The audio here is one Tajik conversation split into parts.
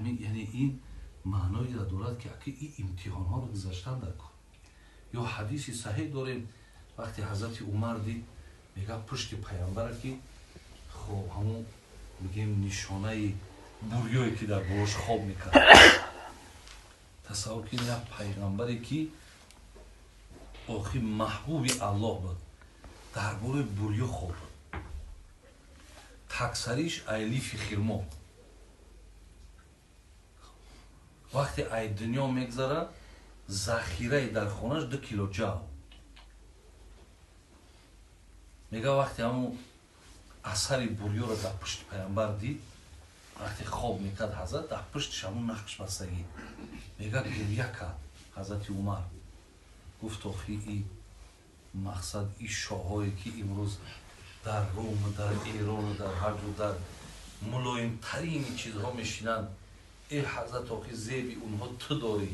Ҳамин, яъне ин маъноеро дорад, ки аки ин имтиҳонҳоро гузаштан дар кор. Ё ҳадиси саҳеҳ дорем, вақте ҳазрати Умар дид, мега пушти паямбара, ки хоб ҳамун мегем нишонаи бурёе ки дар болош хоб мекард. Тасаввур кунед, як пайғамбаре ки охи маҳбуби Аллоҳ буд, дар болои бурё хоб буд, таксариш айлифи хирмо. Вақте ай дунё мегзара, захираи дар хонаш 2 кило ҷав. Мега вақте ҳамун асари бурёро дар пушти пайғамбар дид, вақте хоб мекард ҳазрат, дар пуштиш ҳамун нақш бастагӣ. Мега гиря кард ҳазрати Умар. Гуфт охи и мақсад и шоҳое ки имрӯз дар Рум, дар Эрону дар ҳар ҷо дар мулоимтарини чизҳо мешинанд, э ҳазрат, охи зеби онҳо ту дорӣ,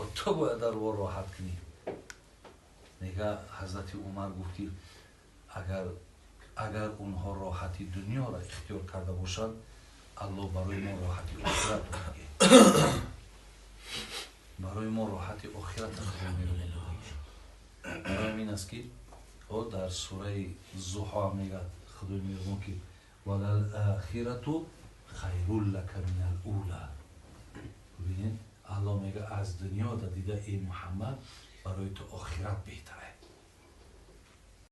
о ту бояд дар во роҳат кунӣ. Мега ҳазрати Умар гуфт ки агар онҳо роҳати дунёро ихтиёр карда бошанд, Аллоҳ барои мо роҳати охират медиҳад. Барои мо роҳати охират медиҳад. Барои ҳамин аст ки о дар сураи Зуҳо мегӯяд Худои меҳрубон ки валал охирату хайрул лака минал ула. Бибинед, Аллоҳ мегӯяд аз дунё да дида эй Муҳаммад, барои ту охират беҳтар аст.